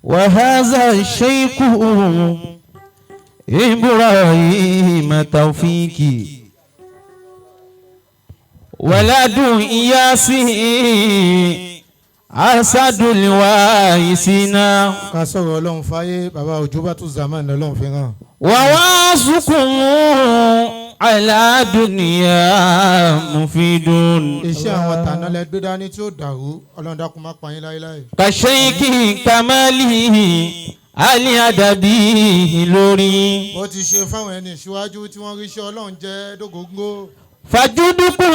وهذا الشيخ إبراهيم توفيقي ولد إياسي أسد الوايسين Ká sọ̀rọ̀ Ọlọ́run fáyé, bàbá òjò bá tún zaman lọ́lọ́run fi hàn. وواسكم على دنيا مفيد. Iṣẹ́ àwọn tàná lẹ gbé dání tí ó dàrú, Ọlọ́run dákun má pa yín láéláé. كشيخ كماله الأدبي lórí. Bó ti ṣe fáwọn ẹni ìṣíwájú tí wọ́n rí iṣẹ́ Ọlọ́run jẹ́ dógóńgó. فجدكم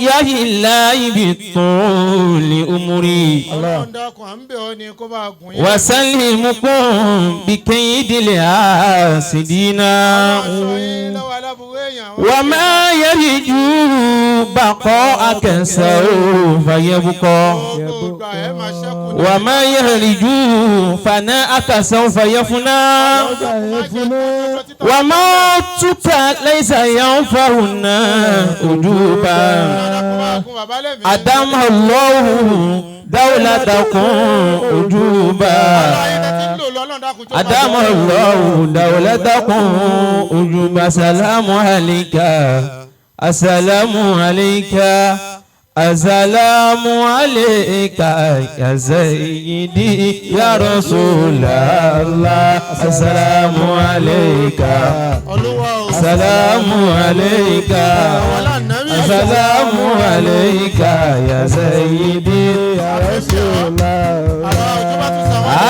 يا الله بطول أمري. Ọlọ́run dákun, à ń bẹ̀ ọ́ ni kó bá a gùn yín. وسلمكم بكيد الحاسدين. Ọlọ́run sọ yín lọ́wọ́ aláburú èèyàn. وما يرجو بقاءك سوف يبقى. Gbogbo ìgbà ẹ máa ṣẹ́kù ní. وما يرجو فناءك سوف يفنى. وموتك ليس ينفعنا وجوبا. أدام الله دولتكم وجوبا. أدام الله دولتكم وجوبا. سلام عليك، السلام عليك، السلام عليك يا سيدي يا رسول الله. السلام عليك، السلام عليك، السلام عليك يا سيدي يا رسول الله.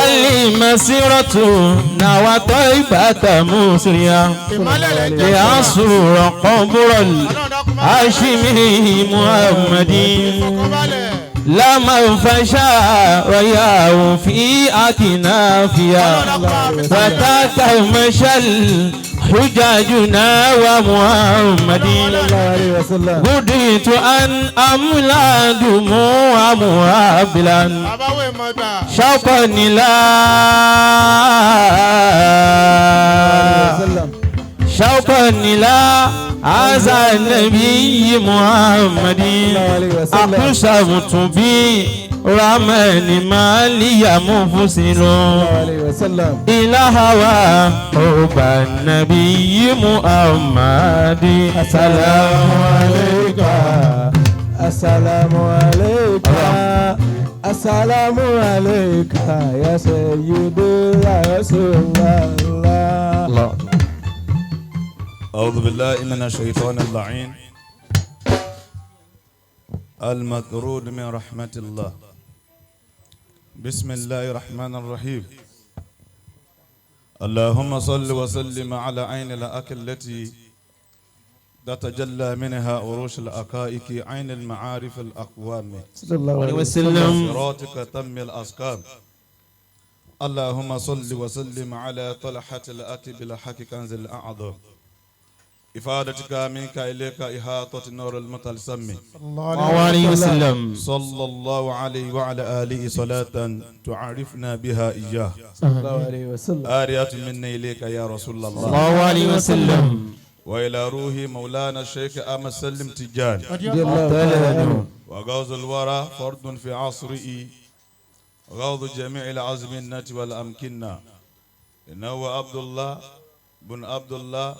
المسيرة نوى طيبة مسريا لأصور قبر الهاشمي محمد لما فشا رياه في أكنافيا وتتمشى حجاجنا ومحمد. بديت أن أملا دموع مهابلا شوقا إلى شوقا إلى هذا النبي محمد. أقسمت بي رحمن ما لي مفصل إلى هوى حب النبي محمد. السلام عليك، السلام عليك، السلام عليك يا سيدي يا رسول الله. أعوذ بالله من الشيطان اللعين المطرود من رحمة الله. بسم الله الرحمن الرحيم. اللهم صل وسلم على عين الأكل التي تتجلى منها عروش الأقائك، عين المعارف الأقوام، صلى الله عليه عليه وسلم. صراطك تم الأسكان. اللهم صل وسلم على طلحة الأكل بالحق كنز الأعظم، إفادتك منك إليك إحاطة النور المتلسم الله عليه وسلم. صلى الله عليه وعلى آله صلاة تعرفنا بها إياه. صلى الله عليه وسلم. آرية منا إليك يا رسول الله. الله عليه وسلم. وإلى روح مولانا الشيخ أحمد سلم تجان رضي الله تعالى عنه. وغوث الورى فرد في عصره، غوث جميع العزمنة والأمكنة، إنه عبد الله بن عبد الله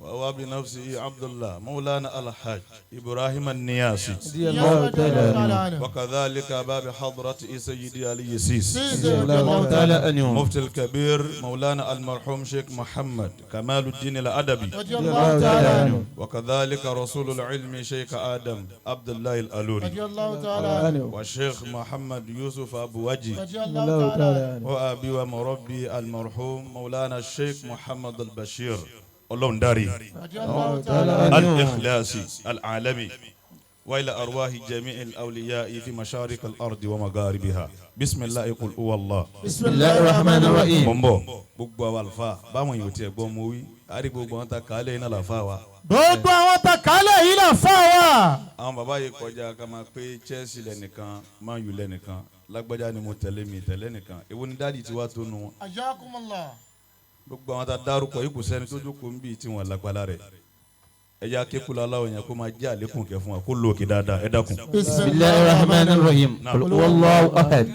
وهو بنفسه عبد الله مولانا الحاج إبراهيم النياسي. رضي الله تعالى عنه. وكذلك باب حضرة سيدي علي سيس رضي الله تعالى عنه. مفتي الكبير مولانا المرحوم شيخ محمد كمال الدين الأدبي. رضي الله تعالى عنه. وكذلك رسول العلم شيخ آدم عبد الله الألوري. رضي الله تعالى عنه. والشيخ محمد يوسف أبو وجي. رضي الله تعالى عنه. وأبي ومربي المرحوم مولانا الشيخ محمد البشير اللونداري رضي الله تعالى عنه. الإخلاصي العالمي. وإلى أرواح جميع الأولياء في مشارق الأرض ومغاربها. بسم الله قل هو الله. بسم الله الرحمن الرحيم. Mo ń bọ̀, gbogbo àwọn àlùfáà báwọn yóò tiẹ̀ gbọ́ mo wí àrí gbogbo àwọn ta kálẹ̀ iná làfáà wa. Gbogbo àwọn tá kálẹ̀ yìí là fà wá. Àwọn bàbá yìí kọjá ká máa pé Chelsea lẹ́nìkan, Man U lẹ́nìkan, lágbájá ni mo tẹ̀lé mi tẹ̀lé nìkan, èwo ni dáàdi ti wá tó nu wọn. Ayakumullah. Gbogbo àwọn ta dárúkọ yìí kò sẹ́ni tó jókòó ń bì tí wọ́n lágbára rẹ̀. Ẹ jẹ́ akékùlá aláwọ̀ yẹn kó máa jẹ́ àlékún kẹ́ fún wa kó lóòkè dáadáa ẹ dákun. Bismillahir Rahmanir Rahim. Qul huwallahu ahad.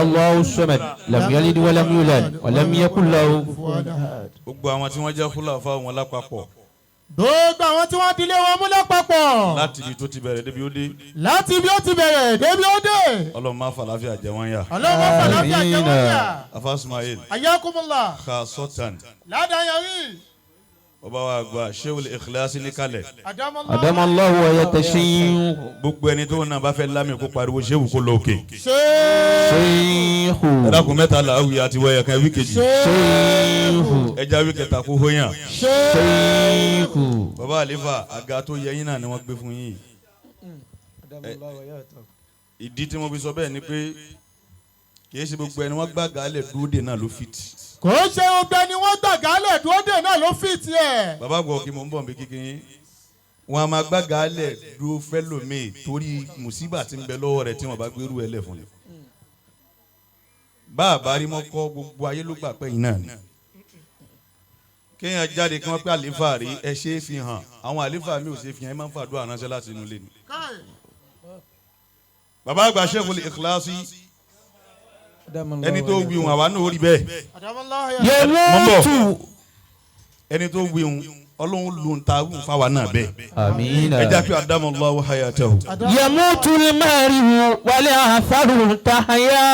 Allahu samad. Lam yalid wa lam yulad wa lam yakul lahu. Gbogbo àwọn tí wọ́n jẹ́ khulafa wọn lápapọ̀. Gbogbo àwọn tí wọ́n dilé wọn mú lápapọ̀. Láti ibi tó ti bẹ̀rẹ̀ débi ó dé. Láti ibi ó ti bẹ̀rẹ̀ débi ó dé. Ọlọ́run máa fàlàáfíà jẹ wọ́n yà. Ọlọ́run máa fàlàáfíà jẹ wọ́n yà. Afa Ismail. Ayakumullah. Khasatan. Ládàáyọrí. Ọba wa gba Sheikhul Ikhlas ní kalẹ̀. Adamallahu wa yatashiyu. Gbogbo ẹni tó náà bá fẹ́ lámì kó pariwo Shehu kó lọ òkè. Shehu. Ẹ dákun mẹ́ta là áwùyá àti wẹ̀yẹ̀ kan wí kejì. Shehu. Ẹja wí kẹta kó hóyàn. Shehu. Bàbá àlefa àga tó yẹ yín náà ni wọ́n gbé fún yín. Ìdí tí mo fi sọ bẹ́ẹ̀ ni pé kì í ṣe gbogbo ẹni wọ́n gbàgà lẹ̀ dúró dè náà ló fìtì. Kò ṣe gbogbo ẹni wọ́n gbàgálẹ̀ dúró dè náà ló fìtì ẹ̀. Bàbá gbọ́ kí mo ń bọ̀ nbí kíkín wọn a máa gbàgálẹ̀ dúró fẹ́ lómi torí mùsíbà tí ń bẹ lọ́wọ́ rẹ̀ tí wọ́n bá gbérú ẹ lẹ̀ fún un. Bá a bá rí mọ́kọ́ gbogbo ayé ló gbà pé yín náà ni. Kéèyàn jáde kí wọ́n pé àléfà rí ẹ ṣe é fi hàn àwọn àléfà mi ò ṣe fi hàn ẹ máa ń fàdúrà ránṣẹ́ láti inú ilé ni. Bàbá àgbà Sheikhul Ikhlasi ẹni tó wí wọn àwa náà ó rí bẹ́ẹ̀. Yẹmútu. Ẹni tó wí wọn Ọlọ́run ló ń ta wù fáwa náà bẹ́ẹ̀. Àmín. Ẹ jẹ́ kí adamallahu hayatahu. Yẹmútu mẹ́rin wàlẹ́ àfàrù tàyà.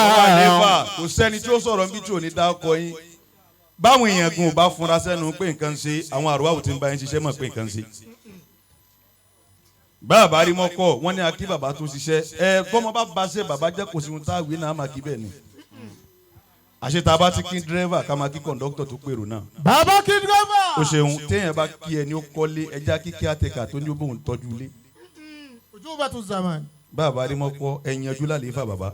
Ọba àlefa kò sẹ́ni tí ó sọ̀rọ̀ níbi tí ò ní dá ọkọ yín. Báwọn èèyàn gun ò bá funra sẹ́nu pé nǹkan ṣe àwọn àrùwá ò ti ń bá yín ṣiṣẹ́ mọ̀ pé nǹkan ṣe. Bàbá rí mọ́kọ́ wọ́n ní akí bàbá tó ṣiṣẹ́ ẹ bọ́mọ bá ba ṣe bàbá jẹ́ kò sí ohun tá a wí náà máa kí bẹ́ẹ̀ ni. Àṣetà bá ti kí dírẹ́fà ká máa kí kọ̀ǹdọ́tọ̀ tó pèrò náà. Bàbá kí dírẹ́fà. O ṣeun téèyàn bá kí ẹni ó kọ́lé ẹja kíkí àtẹ̀kà tó ní ó bóun tọ́jú ilé. Ojú bá tún zaman. Bàbá rí mọ́kọ́ ẹ̀yìn ọjọ́ lálẹ́ ifá bàbá.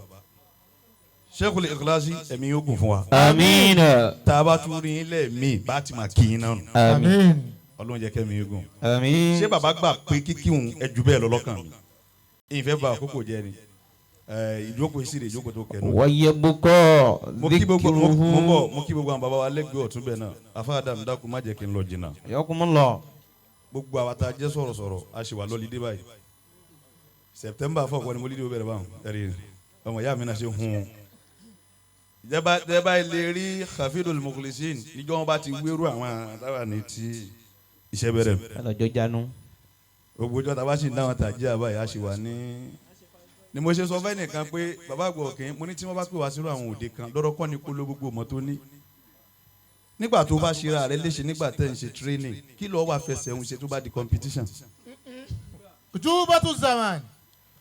Sheikhul Ikhlasi ẹ̀mí yóò gùn fún wa. Àmín. Tá a bá tún rí ilé mi bá ti máa kí yín náà nù. Àmín. Ọlọ́run jẹ́ kẹ́mi yóò gùn. Àmín. Ṣé bàbá gbà pé kíkí òun ẹ jù bẹ́ẹ̀ lọ lọ́kàn mi? Ìfẹ́ bá àkókò jẹ ni. Ìjókòó ìsirè ìjókòó tó kẹnu. Wọ́yẹ bukọ́ Mo kí gbogbo mo bọ̀ mo kí gbogbo àwọn bàbá wa lẹ́gbẹ̀ẹ́ ọ̀tún bẹ́ẹ̀ náà. Afa Adam dákun má jẹ́ kí n lọ jìnnà. Yọkùnmọ́lọ. Gbogbo àwa tá a jẹ́ sọ̀rọ̀sọ̀rọ̀ a sì wà lọ́lídé báyìí. September 4 ni mo lídìí ó bẹ̀rẹ̀ báwọn. Ẹ̀rí ọmọ ìyá mi náà ṣe hun un. Jẹba ilé rí Khafidul Mukhlisin níjọ́ wọn bá ti wérú àwọn àtàwà ní ti iṣẹ́ bẹ̀rẹ̀. Ọlọ́jọ́ jánu. Gbogbo ọjọ́ tá a bá sì ń dáhùn tàjí àbáyé a sì wà ní. Ni mo ṣe sọ fẹ́ nìkan pé bàbá àgbà ọ̀kìn mo ní tí wọ́n bá pè wá sírú àwọn òde kan lọ́rọ́ kọ́ ni kó ló gbogbo ọmọ tó ní. Nígbà tó bá ṣe ra rẹ léṣe nígbà tẹ́ ń ṣe training kí lọ́ọ́ wà fẹsẹ̀ ń ṣe tó bá di competition. Ojú bá tún zaman.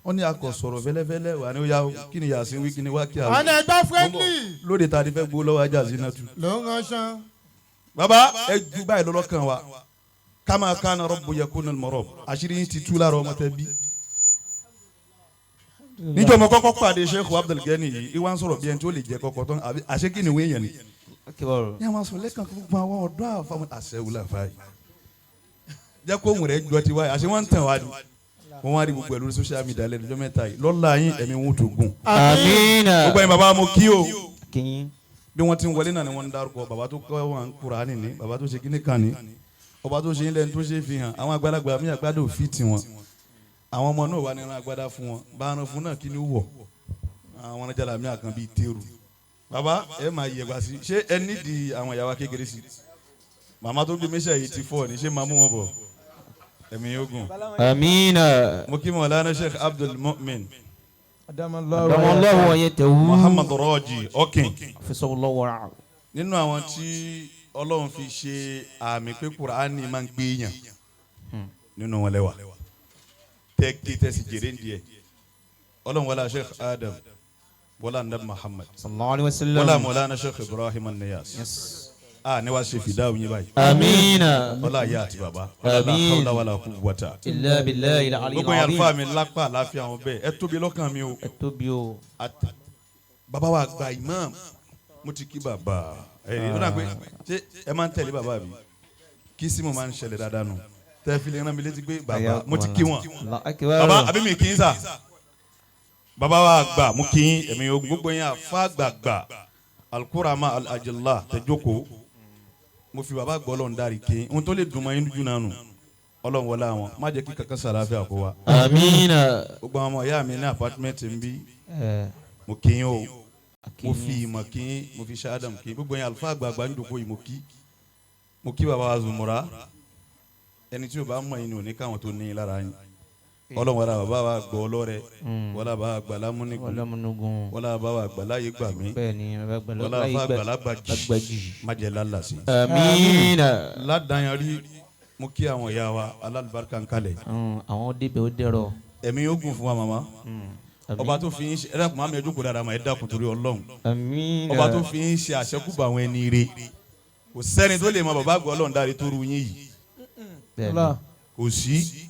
Wọ́n ní akọ̀ sọ̀rọ̀ fẹ́lẹ́fẹ́lẹ́ wà ní ó yá kí ni yàsín wí kí ni wá kí àwọn. Ọ̀nà ẹ̀gbọ́n friendly. Lóde ta ni fẹ́ gbó lọ́wọ́ ajá sí náà tu. Ló ń ránṣán. Bàbá ẹ ju báyìí lọ́lọ́kàn wa kama kana rabbu yakunu al-marab àṣírí yín ti tú lára ọmọ tẹ bí. Níjọ́ mo kọ́kọ́ pàdé Sheikh Abdul Gani yìí ìwà ń sọ̀rọ̀ bí ẹni tí ó lè jẹ kọ́kọ́ tán àbí àṣé kí ni ìwé yẹn ni. Ní àwọn sọ lẹ́kàn tó gbọ́n àwọn ọ̀dọ́ àfàwọn àṣẹwò làfà yìí. Jẹ́ kó òun rẹ̀ jọ ti wáyé àṣé wọ́n ń tàn wá ni. Wọ́n wá rí gbogbo ẹ̀ lórí social media lẹ́nu ọjọ́ mẹ́ta yìí lọ́la yín ẹ̀mí wọn tó gùn. Àmín. Gbogbo ẹ̀yin bàbá mo kí o. Kí. Bí wọ́n ti ń wọlé náà ni wọ́n ń dárúkọ bàbá tó kọ́ wọn Kùránì ní bàbá tó ṣe kíní kan ní ọba tó ṣe ilẹ̀ tó ṣe fi hàn àwọn àgbàlagbà mí àgbàdo fi tì wọ́n àwọn ọmọ náà wà ní ìran agbádá fún wọn bá aran fún náà kí ni ó wọ̀ àwọn ọ̀nàjàlá mi àkàn bíi téèrú bàbá ẹ máa yẹ̀gbà sí ṣé ẹ nídìí àwọn ìyàwó kékeré sí màmá tó bí mẹ́sà yìí ti fọ́ ni ṣé máa mú wọn bọ̀ ẹ̀mí yóò gùn. Àmín. Mo kí Mọ̀lánà Sheikh Abdul Mu'min Adamallahu wa yatahu. Muhammad Raji Ọ̀kìn Fisawullahu wa. nínú àwọn tí Ọlọ́run fi ṣe àmì pé Kùránì máa ń gbé yàn nínú wọn lẹ́wà tẹ́kí tẹ́sí jèrè ń diẹ Ọlọ́run wọlé Sheikh Adam wọlé anabi Muhammad Sallallahu alayhi wa sallam. wọlé Mọ̀lánà Sheikh Ibrahim An-Niyas a ní wàá ṣe fìdáwò yín báyìí Àmín. wọlé ayé àti bàbá wọlé Àmín. hawla wàlá quwwata. Illa billahi al-ali Gbogbo yẹn al-azim. àlùfáà mi lápá àláfíà wọn bẹ́ẹ̀ ẹ tóbi lọ́kàn mi o. Ẹ tóbi o. Bàbá wa gba imam mo ti kí bàbá ẹ ó dà pé ṣé ẹ máa ń tẹ̀lé bàbá mi kí símù máa ń ṣẹlẹ̀ dáadáa nù tẹ́ fi lè rán mi létí pé bàbá mo ti kí wọn Allahu akbar. bàbá àbí mi kì í sà bàbá wa gbà mo kí yín ẹ̀mí ogun gbogbo yín àfa gbàgbà alukurama alajala tẹjoko mo fi bàbá gbọ́ lọ́n dari kí n tó lè dùn mọ́ yín jù náà nù Ọlọ́run wọlé àwọn má jẹ́ kí kankan sàlàáfíà kó wa. Àmín. Gbogbo àwọn ọmọ ìyá mi ní apartment ń bí, mo kí yín o, mo fi ìmọ̀ kí yín, mo fi ṣáàdàm kí yín, gbogbo yín àlùfáà àgbààgbà ń dòkó yìí, mo kí. Mo kí bàbá wa Zumura, ẹni tí o bá mọ̀ yín ni ò ní káwọn tó ní yín lára yín. Ọlọ́run wọlé bàbá wa gbọ́ ọlọ́rẹ, wọlé bàbá àgbà lámúnigun, Ọlọ́munugun. wọlé bàbá wa àgbà láyé gbà mí, Bẹ́ẹ̀ ni bàbá wọlé àgbàlagbà bàbá àgbàlagbà jì gbàjì. má jẹ́ lálàsí. Àmín. Ládàáyanrí, mo kí àwọn ìyá wa alálùbáríkà ń kalẹ̀. Àwọn débẹ̀ ó dẹ̀rọ̀. Ẹ̀mí yóò gùn fún wa màmá. Ọba tó fi yín ṣe, ẹ dákun máa mi ẹjú kó dáadáa mà, ẹ dákun torí Ọlọ́run. Àmín. Ọba tó fi yín ṣe àṣẹkùbọ̀ àwọn ẹni ire, kò sẹ́ni tó lè mọ bàbá àgbà Ọlọ́run dáre tó ru yín yìí. Bẹ́ẹ̀ ni. Allah. Kò sí,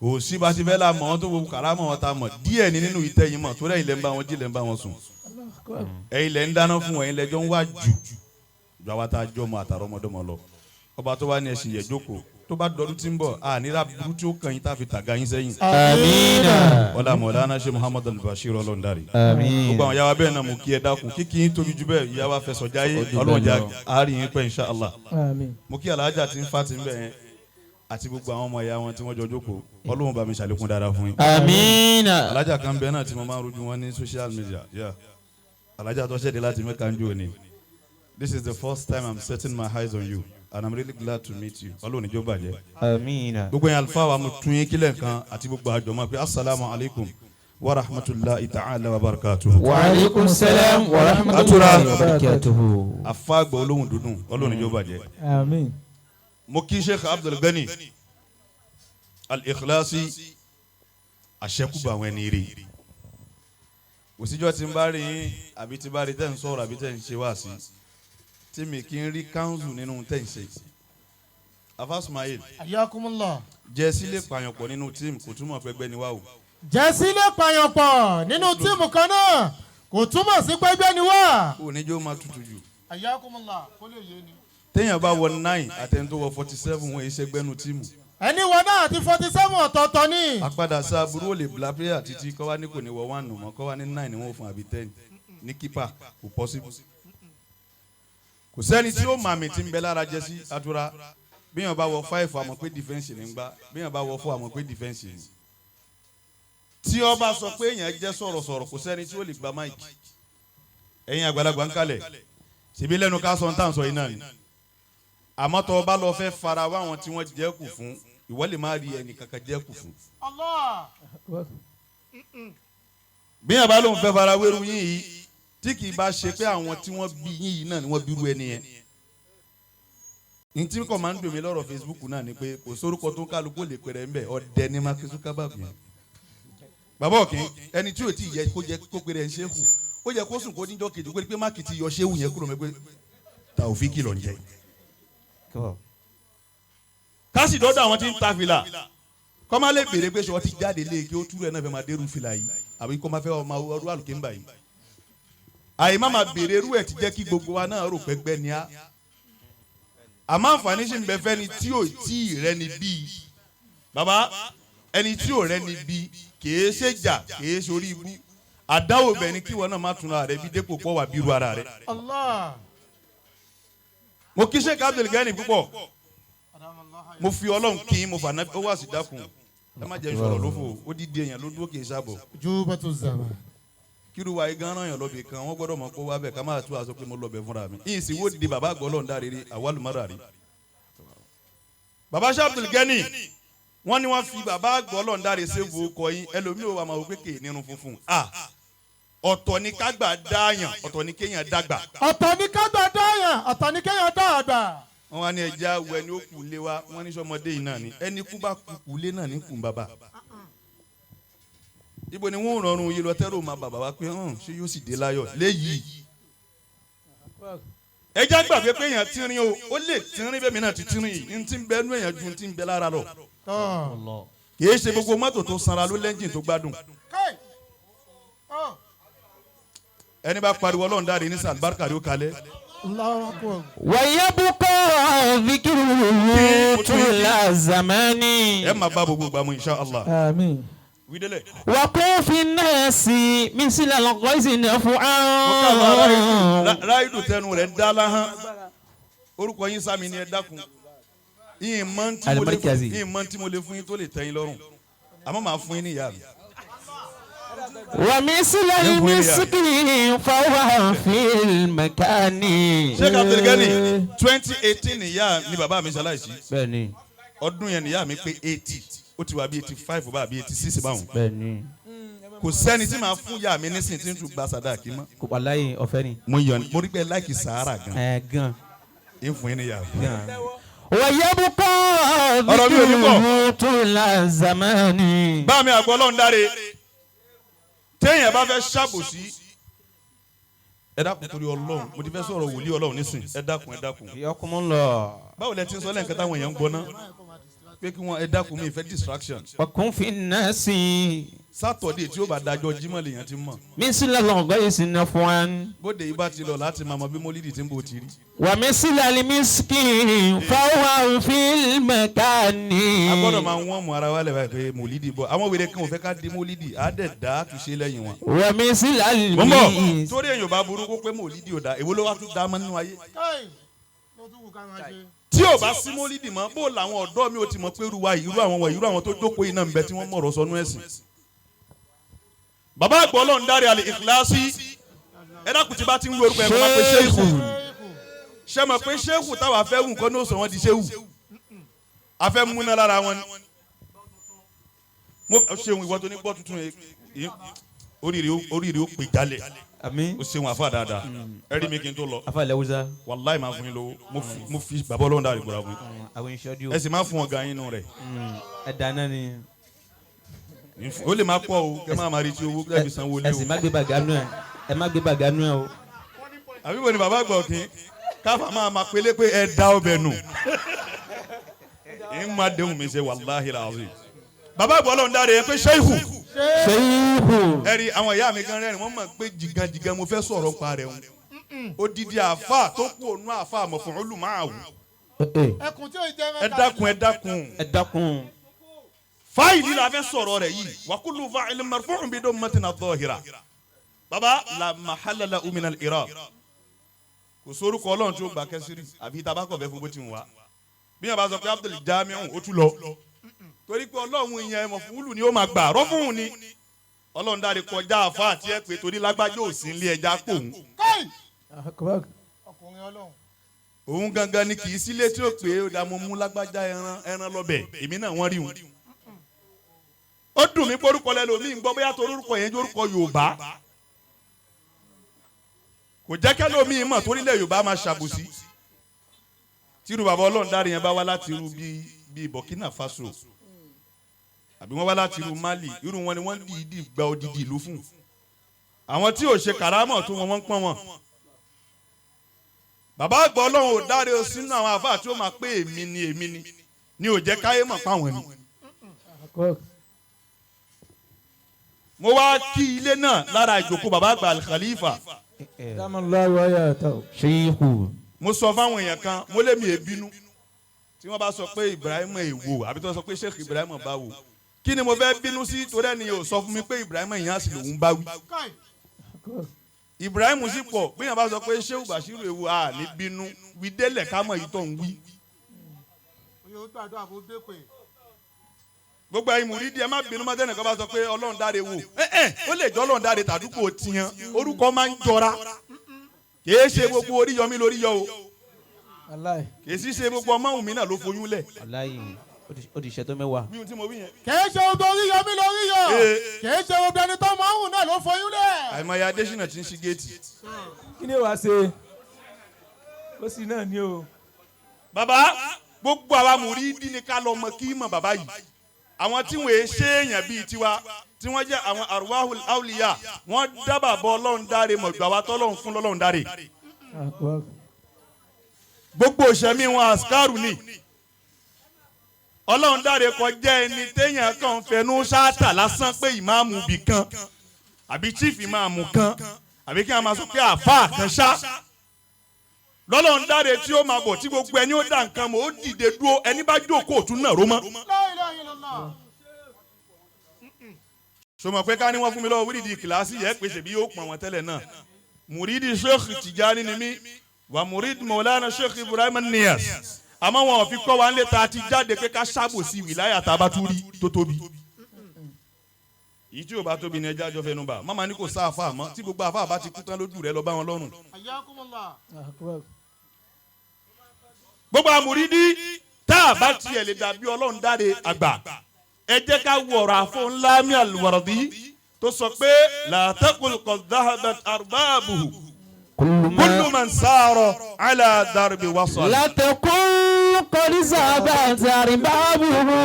kò sí bá ti fẹ́ la mọ̀ ọ́n tó gbogbo kàrá mọ̀ ọ́n ta mọ̀ díẹ̀ ní nínú ìtẹ́ yín mọ̀ torí ẹ̀yin lẹ́ ń bá wọn jí, lẹ́ ń bá wọn sùn, ẹ̀yin lẹ́ ń dáná fún wọn, ẹ̀yin lẹ́jọ́ ń wá jù ju àwa tá a jọ mọ àtàrà ọmọdọ́mọ lọ. Ọba tó wá ní ẹ̀sìn yẹ̀ jókòó, tó bá dọdún tí ń bọ̀ ànírà burú tí ó kàn yín tá a fi tàga yín sẹ́yìn. Àmín. Ọlá Mọ̀lánà ṣe Muhammad al-Bashir Ọlọ́ndàrí. Àmín. Gbogbo àwọn yàrá bẹ́ẹ̀ náà mo kí ẹ dákun, kíkí yín tóbi jù bẹ́ẹ̀, ìyá wa fẹsọ̀ jáyé, Ọlọ́run jà àárín yín pẹ́ insha Allah. Àmín. Mo kí alájà tí ń fa ti ń bẹ̀ yẹn àti gbogbo àwọn ọmọ ìyá wọn tí wọ́n jọ jókòó, Ọlọ́run bá mi ṣàlékún dáadáa fún yín. Àmín. Alájà kan bẹ́ẹ̀ náà tí mo máa ń rojú wọn ní social media, yeah. Alájà tó ṣẹ̀dé láti Mẹ́ka ń jò ní. This is the first time I'm setting my eyes on you and I'm really glad to meet you. Ọlọ́run níjó bàjẹ́. Àmín. Gbogbo yẹn alifa wa, mo tún yín kílẹ̀ kan àti gbogbo àjọmọ́ pé asalaamu alaykum wa rahmatulahi ta'ala wa barakatuhu. Wa aleykum salam wa rahmatulahi wa barakatuhu. Afa àgbà olóhùn dúdùn, Ọlọ́run níjó bàjẹ́. Àmín. Mo kí Sheikh Abdul Gani Al-Ikhlasi, àṣẹkùbà àwọn ẹni rí. Òsíjọ́ tí ń bá rí yín àbí tí bá rí tẹ́ ń sọ̀rọ̀ àbí tẹ́ ń ṣe wá sí tí mi kì í rí káńsù nínú tẹ́ ń ṣe. Afa Ismail. Ayakumullah. Jẹ́ sílé pààyàn pọ̀ nínú team kò túmọ̀ pẹ́gbẹ́ ni wá o. Jẹ́sí lè pààyàn pọ̀ nínú team kan náà kò túmọ̀ sí pẹ́gbẹ́ ni wá. Kò ní jẹ́ ó máa tutù jù. Ayakumullah, kó lè yé ni. Téèyàn bá wọ 9 àtẹni tó wọ 47, wọn èyí ṣẹgbẹ́nu team. Ẹni wọ náà àti 47 ọ̀tọ̀ọ̀tọ̀ ni. Àpadà sí aburú ò lè bla player títí kọ́ wá ní kò ní wọ 1 nù mọ́, kọ́ wá ní 9 ni wọ́n fún àbí 10 ní keeper, kò possible. Kò sẹ́ni tí ó màmí tí ń bẹ lára jẹ́sí àtúrà. Bíyàn bá wọ 5, àmọ́ pé defence ní ń gbá. Bíyàn bá wọ 4, àmọ́ pé defence ní. Tí ó bá sọ pé èèyàn jẹ́ sọ̀rọ̀sọ̀rọ̀, kò sẹ́ni tí ó lè gba mic. Ẹ̀yin àgbàlagbà ń kalẹ̀ síbi lẹ́nu ká sọ ń tà ń sọ yìí náà ni. Àmọ́ tó o bá lọ fẹ́ fara wá àwọn tí wọ́n jẹ́ kù fún, ìwọ lè má rí ẹnì kankan jẹ́ kù fún. Allah. Bíyàn bá lóun fẹ́ fara wéru yín yìí, tí kì í bá ṣe pé àwọn tí wọ́n bí yín yìí náà ni wọ́n bírú ẹni yẹn. N tí kò máa ń dùn mí lọ́rọ̀ Facebook náà ni pé kò sórúkọ tó ń kálukú lè pèrè ńbẹ, ọ̀dẹ ní Mark Zuckerberg yẹn. Bàbá òkè ẹni tí ò tí yẹ kó jẹ kó pèrè ń ṣéhù, ó yẹ kó sùn kó níjọ́ kejì kó rí pé Mark ti yọ ṣéhù yẹn kúrò mẹ́pẹ́ Taofiki ló ń jẹ. Kásì dọ́dọ̀ àwọn tí ń ta fìlà, kọ́ máa lè béèrè pé ṣé wọ́n ti jáde lé kí ó túrú ẹ̀ náà fẹ́ máa dérú fìlà yìí àbí kó máa fẹ́ ọmọ ọdún àlùkìńbà yìí. Àyè má máa béèrè irú ẹ̀ ti jẹ́ kí gbogbo wa náà rò pẹ́gbẹ́ ni á. Àmọ́ àǹfààní sì ń bẹ fẹ́ni tí ò tí ì rẹ́ni bíi bàbá, ẹni tí ò rẹ́ni bíi kìí ṣe jà, kìí ṣe orí ibú. Àdáwò bẹ̀ ni kí wọn náà má túnra rẹ bí dépò pọ̀ wà bírú ara rẹ. Allah. Mo kí Sheikh Abdul Gani púpọ̀, mo fi Ọlọ́run kí mo fà náà ó wà sí dákun, ẹ má jẹ́ ìṣòro lófo, ó dídí èèyàn ló dúró kì í sábọ̀. Jubatu zaman. Kíru wa igan ràn yàn lọ́bì kan, wọ́n gbọ́dọ̀ mọ̀ kó wá bẹ̀ ká máa tú aṣọ pé mo lọ́bẹ̀ fúnra mi. Ìyìn sì wó di bàbá àgbọ̀ Ọlọ́run dáre rí àwálùmọ́ra rí. Bàbá Sheikh Abdul Gani, wọ́n ní wọ́n fi bàbá àgbọ̀ Ọlọ́run dáre séwu ọkọ yín, ẹlòmíì ò wà máa wò pé kè nínú funfun. Ọ̀tọ̀ ni kágbà dáyàn, ọ̀tọ̀ ni kéèyàn dàgbà. Ọ̀tọ̀ ni kágbà dáyàn, ọ̀tọ̀ ni kéèyàn dàgbà. Wọ́n wá ní ẹja wọ ẹni ó kù lé wa, wọ́n ní sọmọdé yìí náà ni ẹni kú bá kú lé náà ní kù bàbá. Ibo ni wọ́n rọrùn yìí lọ tẹ́rù ma bàbá wa pé hàn ṣé yóò sì dé láyọ̀ léyìí. Ẹja gbàgbé pé èèyàn tínrín o, ó lè tínrín bẹ́ẹ̀ mi náà ti tínrín yìí, ní ti ń bẹ nú èèyàn ju ti ń bẹ lára lọ. Kìí ṣe gbogbo mọ́tò tó sanra ló lẹ́ńjìn tó gbádùn. Ẹni bá pariwo Ọlọ́run dáre ní sàlùbáríkà rí ó kalẹ̀. ويبقى ذكره طول الزمان. Ẹ máa bá gbogbo gbàmú insha Allah. Àmín. Wídélẹ̀. وقل في الناس مثل الغيث نفعا. Ráìdù tẹnu rẹ̀ dá láhán. Orúkọ yín sámi ni ẹ dákun. Ìyìn mọ́ tí mo lè Al-Markazi. ìyìn mọ́ tí mo lè fún yín tó lè tẹ́ yín lọ́rùn, àmọ́ màá fún yín ní ìyá mi. ومثل المسك فهو في المكان. Sheikh Abdulgani, 2018 ìyá ni bàbá mi ṣaláìsí. Bẹ́ẹ̀ni. Ọdún yẹn nìyá mi pé 80, ó ti wà bí 85 bá bí 86 báwọn. Bẹ́ẹ̀ni. Kò sẹ́ni tí màá fún ìyá mi nísìnyí tí n tún gba sàdáàkì mọ́. Kò wàláyé, ọ̀fẹ́ ni. Mo yàn, mo rí pé láìkì sàárà gan. Ẹ gan. Ń fún yín ní ìyá mi. Gan. ويبقى Ọ̀rọ̀ mi ò ní pọ̀. ذكره طول الزمان. Bá mi àgbọ̀ ọlọ́run dáre, téèyàn bá fẹ́ ṣàbòsí, ẹ dákun, torí Ọlọ́run, mo ti fẹ́ sọ̀rọ̀ wòlíì Ọlọ́run nísìn, ẹ dákun, ẹ dákun. يقوم الله. Báwo lẹ ti ń sọ lẹ́ǹkan táwọn èèyàn ń gbọ́ ná pé kí wọ́n ẹ dákun, mi ìfẹ́ distraction. وكن في الناس Saturday tí ó bá dájọ́ Jímọ̀ lèèyàn ti mọ̀. مثل الغيث نفعا. Bóde yìí bá ti lọ láti máa mọ bí mólídì tí ń bò ti rí. ومثل المسك فهو في المكان. A gbọ́dọ̀ máa wọ́n mú ara wa lẹ̀ báyìí pé mólídì bọ̀, àwọn wèrè kan ò fẹ́ ká di mólídì, á dẹ̀ dá àtúnṣe lẹ́yìn wọn. ومثل Mo ń bọ̀. المسك. Torí èèyàn bá burú kó pé mólídì ò dá, èwo ló wá tún dá mọ́ nínú ayé? Káì ló tún wù ká máa ṣe. Tí ò bá sí mólídì mọ́, bó làwọn ọ̀dọ́ mi ò ti mọ̀ pé irú wa yìí, irú àwọn wọ̀nyí, irú àwọn tó jókòó yìí náà ń bẹ tí wọ́n mọ̀rọ̀ sọnú ẹ̀sìn. Bàbá àgbọ̀ Ọlọ́run dárí àlè ìkíláàsì, ẹ dákun, tí bá ti ń wí orúkọ ẹ̀, kó máa pe ṣéèkù. Ṣé mọ̀ pé ṣéèkù táwa fẹ́ wù nǹkan ní ó sọ wọ́n di ṣéwù, a fẹ́ múná lára wọn ni. Mo ṣeun, ìwọ tó ní gbọ́ tuntun yìí, oríire ó pè jálẹ̀. Àmín. Ó ṣeun, àfa dáadáa, ẹ rí mi kí n tó lọ. Afa lẹ́wùsá. Wàláì, máa fún yín lówó. Mo fi bàbá Ọlọ́run dárí gbọ́dọ̀ fún yín. Àwọn ìṣọ́jú. Ẹ sì máa fún ọ̀gá yín nù rẹ̀. Ẹ dáná ni. Ó lè máa pọ̀ o, kẹ́ máa máa retí owó kẹ́ fi sanwó lé Ẹ sì o. má gbé bàgà nù ẹ, ẹ má gbé bàgà nù ẹ o. Àbí wo ni bàbá àgbà òkè káfà máa ma pélé pé ẹ da ọbẹ̀ nù, ń máa déhùn mi ṣe, wàláhì làzim. Bàbá àgbà Ọlọ́run dáre, ẹ pé ṣéhù. Ṣéhù. Ẹ rí àwọn ìyá mi gan rẹ́rìn, wọ́n mọ̀ pé jìgànjìgàn mo fẹ́ sọ̀rọ̀ pa rẹ̀ wọn. Odidi àáfà tó kú ònú àáfà àmọ̀ fún olùmọ̀ọ́wù. Ẹkùn tí ò jẹ́ Ẹ mẹ́ta. dákun, ẹ dákun. Ẹ dákun. Fáìlì la fẹ́ sọ̀rọ̀ rẹ̀ yìí, wàkúlù fáìlì marfu'un bi dammatin adh-dhahira, baba la mahalla lahu min al-i'rab. Kò sórúkọ Ọlọ́run tí ó gbà kẹsìrì àfi tabakọ̀ fẹ́ fún bó ti ń wá. Bí wọn bá sọ pé Abdul Jamiu, ó tún lọ, torí pé Ọlọ́run yẹn mọ̀fúlù ni ó máa gbà rọ́fún ni. Ọlọ́run dáre kọjá àfa àti ẹ pé torí lágbájá ò sí ilé ẹja pòun. Káì Akbar. ọkùnrin Ọlọ́run. Òun gangan ni kì í sílé tí ó pé ó dá mo mú lágbájá ẹran ẹran lọ́bẹ̀, èmi náà wọ́n rí òun. Ó dùn mí porúkọ lẹ́nu mi ń gbọ́, bóyá torí orúkọ yẹn jẹ́ orúkọ Yorùbá, kò jẹ́ kẹ́lómi mọ̀ torílẹ̀ Yorùbá máa ṣàbòsí. Tírú bàbá Ọlọ́run dárí yẹn bá wá láti irú bíi Burkina Faso, àbí wọ́n wá láti irú Mali, irú wọn ni wọ́n dìídì gba odidi ìlú fún. Àwọn tí ò ṣe kàrámọ̀ tó wọn, wọ́n ń pọ́n wọn. Bàbá àgbà Ọlọ́run ò dáre o sínú àwọn àfáà tí ó máa pé èmi ni, èmi ni, ni ò jẹ́ káyé mọ̀ páwọn ni. Akbar. Mo wá kí ilé náà lára ìjókòó bàbá àgbà Al-Khalifa. Damallahu hayatahu. Ṣéhù. Mo sọ fáwọn èèyàn kan, mo lé mi èbínú tí wọ́n bá sọ pé Ibrahim èwo, àbí tí wọ́n sọ pé Sheikh Ibrahim báwo, kí ni mo fẹ́ bínú sí? Torí ẹni yóò sọ fún mi pé Ibrahim ìyẹn sì lòún bá wí. Káì Akbar. Ibrahim sì pọ̀. Bí yẹn bá sọ pé Sheikh Bashiru èwo, à ní bínú wí délẹ̀ ká mọ̀ yìí tó ń wí. Oyè ó gbàdúrà fún bẹ́pẹ̀. Gbogbo ẹ̀yin mùrídìí, ẹ má bínú má tẹnìkan bá sọ pé Ọlọ́run dáre wò, ẹ ẹ ó lè jọ Ọlọ́run dáre tàdúgbò tiyan, orúkọ máa ń jọra. Kìí ṣe gbogbo oríyọmí lórí yọ o. Wallahi. Kìí sì ṣe gbogbo ọmọ òun mi náà ló foyún lẹ̀. Wàláyé, ó ti ṣètò mẹ́wàá. Bí ohun tí mo wí yẹn. Kìí ṣe ohun tó rí yọmí lórí yọ. Ee. Kìí ṣe ohun ẹni tó mọ òun náà ló foyún lẹ̀. Àìmọye Adésínà tí ń ṣí géètì. Kí ni wàá ṣe? Ó sì náà ní o. Bàbá, gbogbo àwa mùrídìí ni ká lọ mọ kí mọ bàbá yìí, àwọn tí wọ́n ṣe èèyàn bíi tiwa, tí wọ́n jẹ́ àwọn arwahul awliya, wọ́n dábàá bọ́ Ọlọ́run dáre mọ̀jú àwa tọ́lọ́run fún lọ́lọ́run dáre. Akbar. Gbogbo òṣèmí wọn àsìkárù ni. Ọlọ́run dáre kọjá ẹni téèyàn kàn fẹnu ṣáàtà lásán pé ìmáàmù bì kan àbí chief ìmáàmù kan, àbí kí wọ́n máa sọ pé àáfàá kan ṣá lọ́lọ́run dáre tí ó máa bọ̀, tí gbogbo ẹni ó dá nǹkan mọ̀, ó dìde dúró, ẹni bá jókòó òtún náà ró mọ́. La ilaha illallah. Sọmọ pé ká ní wọ́n fún mi lọ́wọ́ wíìdì kìláàsì yẹ pé ṣèbí yóò pọ̀n wọn tẹ́lẹ̀ náà. Mùrídìí Sheikh Tijani ni mí, wà mùrídìí Maulana Sheikh Ibrahim Niyas. Àmọ́ wọn ò fi kọ́ wa ń lé ta ti jáde pé ká ṣàbòsí wìláyà tá a bá tún rí tó tóbi. Èyí tí ò bá tóbi ni ẹja jọ fẹnu bà. Mama ní kò sá àfa mọ́, tí gbogbo àfa bá ti kú tán lójú rẹ lọ bá wọn lọ́rùn. Gbogbo àmúrídí tá a bá tiẹ̀ lè dàbí Ọlọ́run dáre àgbà, ẹ jẹ́ ká wo ọ̀rọ̀ àfọ̀ ńlá mi àlùwàrọ̀dí tó sọ pé la taqul qad dhahabat arbabuhu kullu man sara ala darbi wasal. La taqul qad zahabat arbabuhu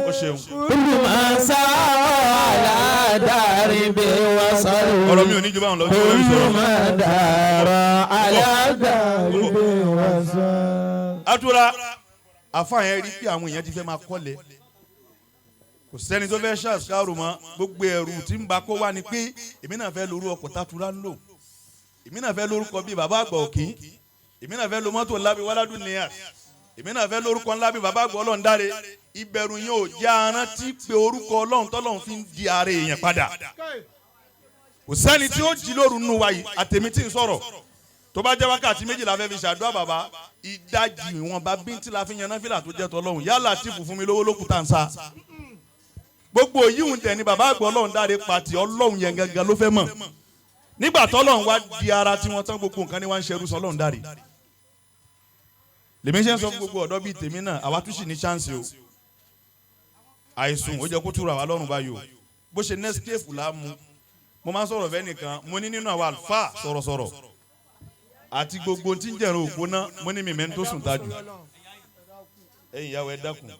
Ó ṣeun. kullu man sara ala darbi wasal. Ọ̀rọ̀ mi ò ní ju báwọn lọ. Kullu man dara ala darbi wasal. Atura àfa yẹn rí pé àwọn èèyàn ti fẹ́ máa kọ́lẹ̀, kò sẹ́ni tó fẹ́ ṣàṣàrò mọ́. Gbogbo ẹ̀rù tí ń ba kó wá ni pé èmi náà fẹ́ lórú ọkọ̀ tátura ń lò, èmi náà fẹ́ lórúkọ bíi bàbá àgbà òkín, èmi náà fẹ́ lo mọ́tò ńlá bíi wàládùn níyà, èmi náà fẹ́ lórúkọ ńlá bíi bàbá àgbà ọlọ́ọ̀ndáre. Ìbẹ̀rù yẹn ò jẹ́ arántí pé orúkọ Ọlọ́run tọ́lọ́run fi ń di ara èèyàn padà. Kò sẹ́ni tí ó jí lóru nù wáyé àtẹ̀mí tí ń sọ̀rọ̀ tó bá jẹ́ wákàtí méjìlá fẹ́ fi ṣàdúrà bàbá, ìdajì ìwọ̀nba bíntín la fi yan náfìlà tó jẹ́ tọ́lọ́hún. Yálà tìfù fún mi lówó lókùtà ń sa gbogbo yíwùn tẹ̀ ni bàbá àgbà Ọlọ́run dáre pàtì. Ọlọ́run yẹn gangan ló fẹ́ mọ̀. Nígbà tọ́lọ́run wá di ara tí wọ́n tán, gbogbo nǹkan ni wọ́n ń ṣerú sọ Ọlọ́run dáre. Lèmi ṣe ń sọ fún gbogbo ọ̀dọ́ bíi tèmi náà, àwa tún sì ní chance o. Àìsùn ó jẹ́ kó túra wa lọ́rùn báyìí o. Bó ṣe Nescafe là á mu. Mo máa ń sọ̀rọ̀ fẹ́ nìkan, mo ní nínú àwọn àlùfáà sọ̀rọ̀sọ̀rọ̀ àti gbogbo tí ń jẹ̀rọ ògbóná, mo ní mímẹ́ tó sùn tájù. Ẹ̀yin ìyàwó ẹ dákun.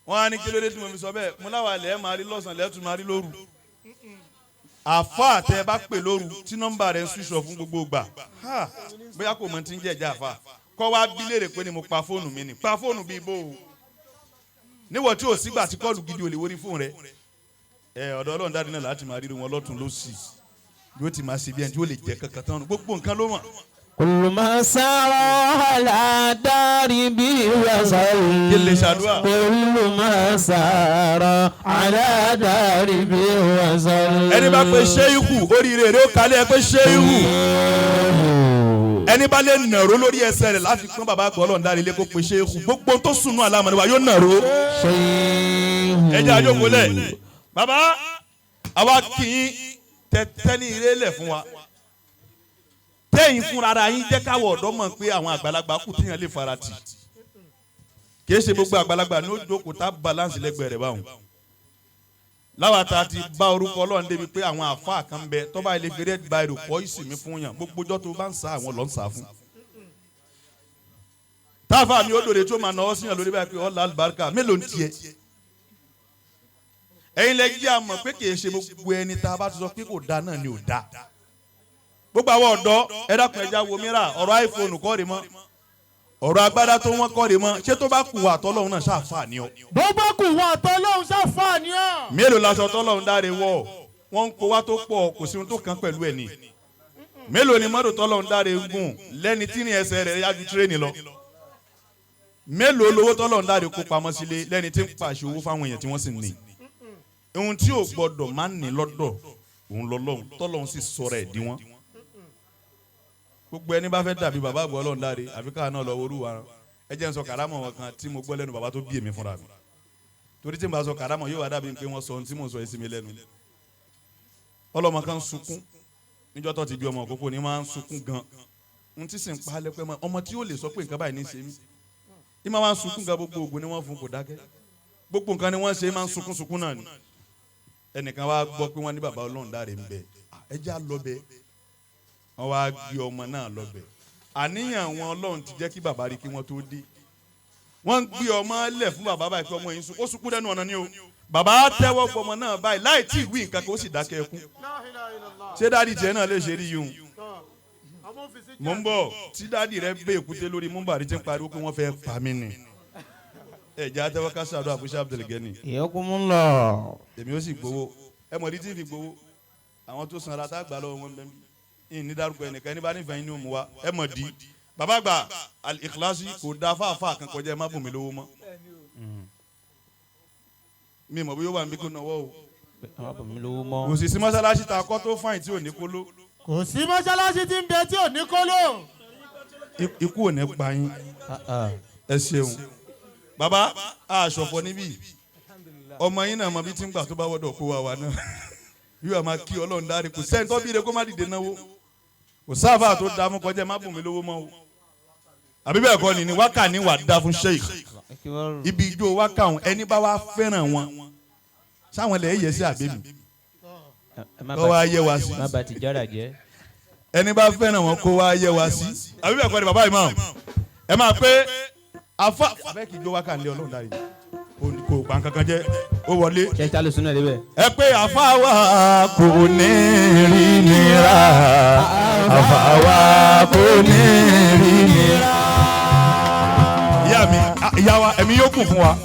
Wọ́n á ní kí ló dé tí mo fi sọ bẹ́ẹ̀. Mo láwa lẹ́ẹ̀ máa rí lọ́sàn-án, lẹ́ẹ̀ tún máa rí lóru. Àfa tẹ bá pè lóru tí nọ́mbà rẹ̀ ń switch off fún gbogbo gbà, bóyá kò mọ tí ń jẹ́ ẹ̀já àfa kọ́ wá bí léèrè pé ni mo pa fóònù mi ni pa fóònù bíi bó o níwọ̀ tí ò sígbà tí kọ́ọ̀lù gidi ò lè wọrí fóònù rẹ̀. Ẹ ọ̀dọ̀ Ọlọ́run dáadé náà láti máa ríru wọn lọ́tún lọ́sì, yóò ti máa ṣe bí ẹni tí ó lè jẹ kankan tán, gbogbo nǹkan ló mọ̀. Kullu man sara ala darbi wasal. Kí lè ṣàdúrà. Kullu man sara ala darbi wasal. Ẹni bá pe ṣéyíkù oríire rẹ̀ ó kalẹ̀, ẹ pé ṣéyíkù. Ẹni bá lè nàró lórí ẹsẹ̀ rẹ̀ láti pọ́n bàbá àgbà Ọlọ́run dáre ilé kó pe ṣéyíkù, gbogbo tó sùnú àlámọ̀ wa yóò nàró. Ṣéyíkù. Ẹ jẹ́ àjókòó lẹ̀ bàbá, àwa kì í tẹ́tẹ́ ní ilé lẹ̀ fún wa tẹ́yìn fúnra ara yín, jẹ́ káwọ̀ ọ̀dọ́ mọ̀ pé àwọn àgbàlagbà kù téèyàn lè fara tì. Kì í ṣe gbogbo àgbàlagbà ní ó jókòó tá balance lẹ́gbẹ̀ẹ́ rẹ̀ báwọn. Láwa ta ti bá orúkọ Ọlọ́run débi pé àwọn àfáà kan bẹ tọ́ba ilé fi red biro kọ́ ìsìn mi fún yàn, gbogbo ọjọ́ tó bá ń sa àwọn lọ́ ń sa fún. Táàfà mi ó dòde tó máa náwó síyàn lórí báyìí pé ọ̀là àlùbáríkà mélòó ń tiẹ̀. Ẹ̀yin lẹ jẹ́ àmọ̀ pé kì í ṣe gbogbo ẹni tá a bá ti sọ pé kò da náà ni ò da. Gbogbo àwọn ọ̀dọ́ ẹ dákun, ẹja wo mìíràn. Ọ̀rọ̀ iPhone kọ́ rè mọ́, ọ̀rọ̀ agbádá tó wọ́n kọ́ rè mọ́. Ṣé tó bá kù wà tọ́lọ́run náà ṣàfà ni ọ. Bó bá kù wà tọ́lọ́run ṣàfà ni ọ. Mélòó laṣọ tọ́lọ́run dáre wọ̀? Wọ́n ń kó wá tó pọ̀, kò sí ohun tó kàn pẹ̀lú ẹ̀ ni. Mélòó ni mọ́tò tọ́lọ́run dáre gùn lẹ́ni tí ní ẹsẹ̀ rẹ̀ yájú tírẹ́nì lọ? Mélòó lowó tọ́lọ́run dáre kó pamọ́ sílé lẹ́ni tí ń pàṣẹ owó fáwọn èèyàn tí wọ́n sì ní? Ohun tí ò gbọdọ̀ má ní lọ́dọ̀ òun lọ́lọ́run tọ́lọ́run sì sọ̀rọ̀ ẹ̀ díwọ́n. Gbogbo ẹni bá fẹ́ dàbí bàbá àgbà Ọlọ́run dáre, àfi káà náà lọ worú wa. Ẹ jẹ́ n sọ kàrámọ̀ wọn kan tí mo gbọ́ lẹ́nu bàbá tó bí èmi fúnra mi, torí tí n bá sọ kàrámọ̀ yóò wá dàbí pé wọ́n sọ ohun tí mò ń sọ yìí sí mi lẹ́nu. Ọlọ́mọ kan sunkún níjọ́ tó ti bí ọmọ òkókó ni máa ń sunkún gan, ohun tí sì ń pa á lẹ́pẹ́ mọ́ ọmọ tí yóò lè sọ pé nǹkan báyìí ní í ṣe mí. Í máa ń sunkún gan, gbogbo ògùn ni wọ́n fún kò dákẹ́, gbogbo nǹkan ni wọ́n ṣe, máa ń sunkún sunkún náà ni. Ẹnìkan wá gbọ́ pé wọ́n ní bàbá Ọlọ́run dáre ń bẹ, ẹ já lọ bẹ. Wọ́n wá gbé ọmọ náà lọ bẹ. Àníyàn wọn Ọlọ́run ti jẹ́ kí bàbá rí kí wọ́n tó dé. Wọ́n ń gbé ọmọ lẹ̀ fún bàbá báyìí pé ọmọ yìí ń sunkún, ó sunkún lẹ́nu ọ̀nà ni o. Bàbá tẹ́wọ́ gbọmọ náà báyìí láì tí ì wí nǹkan kan, ó sì dákẹ́ ẹkún. Ṣé dáàdì tiẹ̀ náà lè ṣe rí yìí? Mò ń bọ̀. Tí dáàdì rẹ bẹ èkúté lórí múmbàrí tí ń pariwo pé wọ́n fẹ́ pa mí ni. Ẹ jẹ́ àtẹ́wọ́ ká ṣàdúrà fún Abdulgani. Ìyókùnmúlọ̀. Èmi ó sì gbowó. Ẹ mọ̀ ní tí ń fi gbowó àwọn tó sanra tá a gbà lọ́wọ́ wọn bẹ́ẹ̀ bí ní dárúkọ ẹnìkan ẹni bá nífẹ̀ẹ́ inú mu wa. Ẹ mọ̀ di bàbá àgbà Al-Ikhlasi kò da fáfáà kan kọjá. Ẹ má bùn mí lówó mọ́. Mi mọ̀ bí yóò wà níbi kó náwó o. Kò sì sí mọ́sálásí ta kọ́ tó fáìn tí ò ní kóló. Kò sí mọ́ṣáláṣí tí ń bẹ tí ò ní kóló. Ikú ò ní pa yín. Ẹ ṣeun bàbá, aṣọ̀fọ̀ níbí ọmọ yín náà mọ bí tí ń gbà tó bá wọ́dọ̀ kó wa wà náà yóò máa kí Ọlọ́run dáre. Kò sẹ́ni tó bí ire kó má dìde náwó, kò sáfà tó da fún kọjá má bùn mí lówó mọ́ o, àbí bẹ́ẹ̀ kọ́ ni wákà ní wà dá fún sheikh ibi ijó wákà òun. Ẹni bá wá fẹ́ràn wọn sáwọn lè yẹ sí àbẹ́mi kó wá yẹ wá sí. Má bà tìjára jẹ́. Ẹni bá fẹ́ràn wọn kó wá yẹ wá sí, àbí bẹ́ẹ̀ kọ́ ni bàbá imam? Ẹ máa pé afa abẹ́ kì í jó wákà ní Ọlọ́run dáre, kò gbà kankan jẹ́, ó wọlé. Ṣe ta ló súná débẹ̀. Ẹ pé àfa wa kò ní rí nira, àfa wa kò ní rí nira. Ìyá mi, ìyá wa, ẹ̀mí yóò kù fún wa.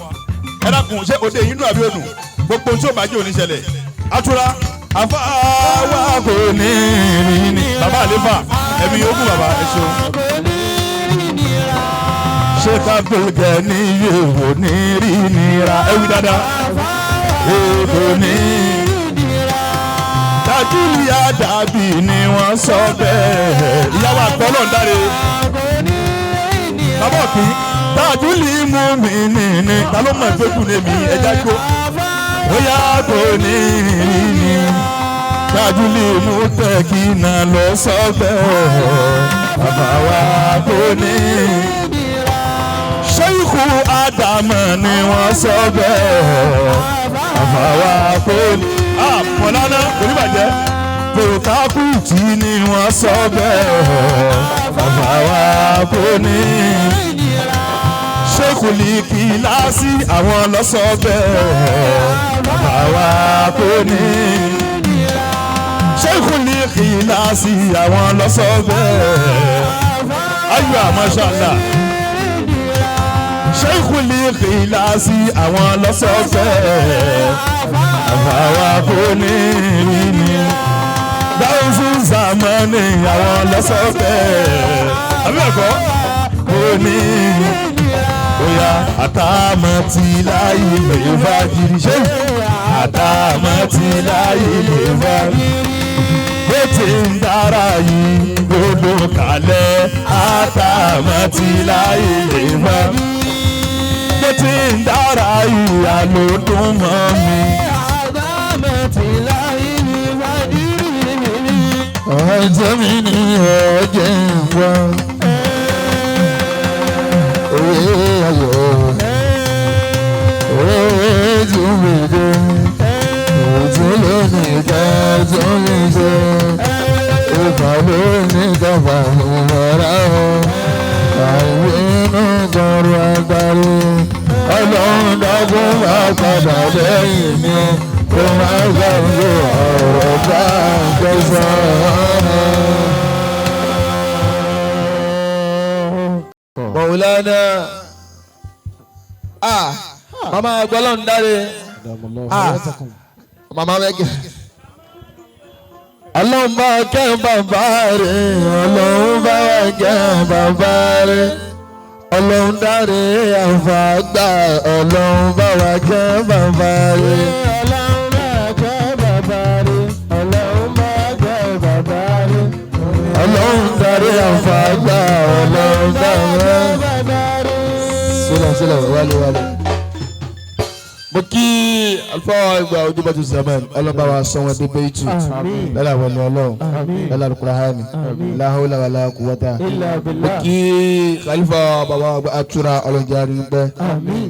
Ẹ dákun, ṣé òde yìí dùn àbí òdùn? Gbogbo tí ó bá jẹ́ òní ṣẹlẹ̀ atura. Àfa wa kò ní rí nira. Bàbá àlefa, ẹ̀mí yóò kù bàbá, ẹ ṣeun. Ṣé kábíyèsí ní yòówó ní rí nira? Ẹ wí dáadáa. Èkó ní tajúlíà dàbí ni wọ́n sọ bẹ́ẹ̀. Ìyàwó àgbọ̀lọ̀ ń dáre. Bàbá òkè tajúlí mú mi nìní. Ta ló mọ̀ ìgbékùn ní èmi ẹja jó? Bóyá kò ní rí ni. Tajúlí mú tẹ̀kí náà lọ sọ bẹ́ẹ̀. Bàbá wa kò ní. Ṣéyíkù Ádámù ni wọ́n sọ bẹ́ẹ̀. Bàbá wa kò ní. Mọ̀lánà kò ní bàjẹ́. Pòtákùtì ni wọ́n sọ bẹ́ẹ̀. Bàbá wa kò ní. Ṣékùlì kìláàsì àwọn lọ sọ bẹ́ẹ̀. Bàbá wa kò ní. Ṣékùlì kìláàsì àwọn lọ sọ bẹ́ẹ̀. Ayọ̀ àmọ́ṣálà. Ṣékùlì kìláàsì àwọn lọ sọ bẹ́ẹ̀. Bàbá wa kò ní rí ni. Dáhùn zamani àwọn lọ́sọ̀ bẹ́ẹ̀. Àbí ẹ̀kọ́ kò ní. Bóyá àtàmọ̀ tí láyé lè bá jìrì ṣe. Àtàmọ̀ tí láyé lè bá jìrì. Bó ti ń dára yìí gbogbo kalẹ̀. Àtàmọ̀ tí láyé lè bá jìrì. Bó ti ń dára yìí àlòdùn mọ́ mi. Ọjọ́ mi ní ọjọ́ ìwọ. Òwe ayọ̀, òwe tún mi dé, òtún lónìí ká tún mi ṣe. Ìfà lónìí kọfà mọ̀ra o, àìwé inú kọrọ agbárí. Ọlọ́run dákun máa padà lẹ́yìn mi, kó máa gbàgbé ọ̀rọ̀ bá ń kẹsàn-án. Mọ̀wúlánà, màmá gbọ́lọ́n dáre, màmá mẹ́kẹ́. Ọlọ́run bá kẹ́ bàbá rẹ̀, Ọlọ́run bá kẹ́ bàbá rẹ̀. Ọlọ́run dáre àfàgbà, Ọlọ́run bá wa kẹ́ bàbá rẹ̀. Ọlọ́run bá kẹ́ bàbá rẹ̀, Ọlọ́run bá kẹ́ bàbá rẹ̀. Ọlọ́run dáre àfàgbà, Ọlọ́run bá wa. Bàbá rẹ̀. Sílẹ̀ sílẹ̀ wálé wálé. Mo kí alifáwa ìgbà ojúbọ̀tú zaman, ọlọ́ba wa sọ wọn dé bẹ́ẹ̀tù lọ́la àwọn ẹni Ọlọ́run lọ́la alukurahani la hawla wala quwwata. Illa Mo billah. kí khalifa bàbá wa atura ọlọ́njẹ́ àríwípẹ́. Àmín.